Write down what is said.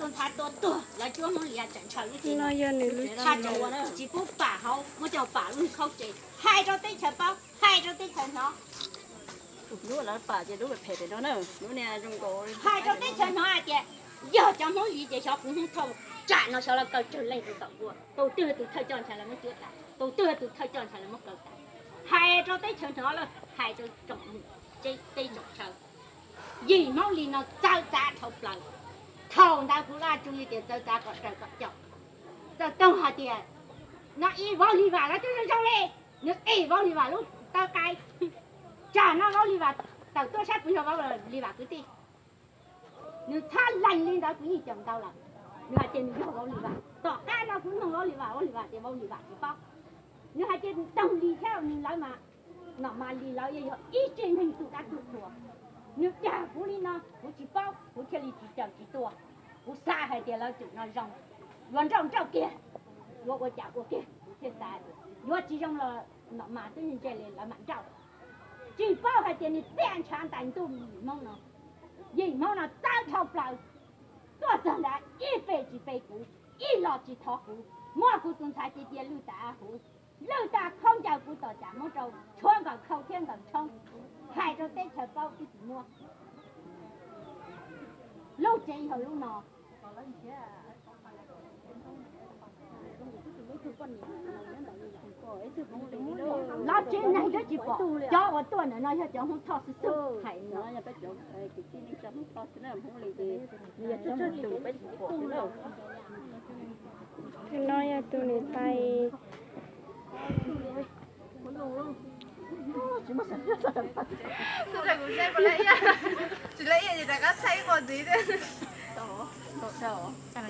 Tus ntxhais tua tuag lawv cuab Hmoob Lis tseem ntshaw lub tsev no, yog nws lub tsev, tsis pub pam hauv, muab coj pam lub khaub tsev. Hais rau teb chaws paub, hais rau teb chaws hnov. Lub lawv pam ces lub phem pem no na, lub niag zoo nkaus. Hais rau teb chaws hnov hais tias yog cov Hmoob Lis ces xyov kuv Hmoob Thoj tsam no xyov lawv kaw tsawg leej tus tom ua, tus twg tus thawj coj ntshav lawv muab cuab tas, tus twg tus thawj coj ntshav lawv muab kaw tas. Hais rau teb chaws hnov lawm, hais rau tsoom teb tsoom chaw. Yim Hmoob Lis no txawv txav dhau plaws. Thaum ntawd kuv laj tsu li tias txawv txav kom raws kom coj. Txawm toog hais tias no ib Vaub Lis Vam lawv twb zoo zoo li, nws qis Vaub Lis Vam lub tawb qaib. Tsam no Vaub Lis Vam tawm tuaj saib kuv yog Vaub Lis Vam kwv tij. Nws txhab lees li ntawd kuv yeej caum ntau lawm. Nws hais tias nws yog Vaub Lis Vam. Tom qab no kuv nug Vaub Lis Vam, Vaub Lis Vam tias Vaub Lis Vam tsis paub. Nws hais tias toog Lis thiab nws lawv mas, nom mas Lis lawv yog ib tsev neeg tu dab tu qhuas. Nws dag kuv li no kuv tsis paub, kuv thiaj li tsis caum tsis tua. Kuv xav hais tias lawv tsum no zoo, yuav nrauj nrauj kiag, yuav ua cas ua kiag, kuv thiaj xav tias yuav tsis zoo los nom mas twb ntse li lawv mam nrauj. Tsis paub hais tias nws txiaj ntshav ntais ntuj Hmoob no. Yim Hmoob no txawv dhau plaws, tuaj txog ntawd ib pes tsis pe kuv, ib los tsis thov kuv, muab kuv tus ntxhais cia cia lwj tas huv, lwj tas khaub ncaws kuv tom cas muab rau, tshuav nkaus khau thiab nkaus tshoob, hais rau teb chaws paub twb tsis muab. Lub tsev yog lub no. Lub tsev neeg twb tsis pom, cov uas tuaj ntawm no yog cov Hmoob Thoj xwb xwb hais no. Tus no yog tus niam tais. Tsis laj ib yam, tsis laj ib yam ces rov qab thaij ib qho ntxiv thiab.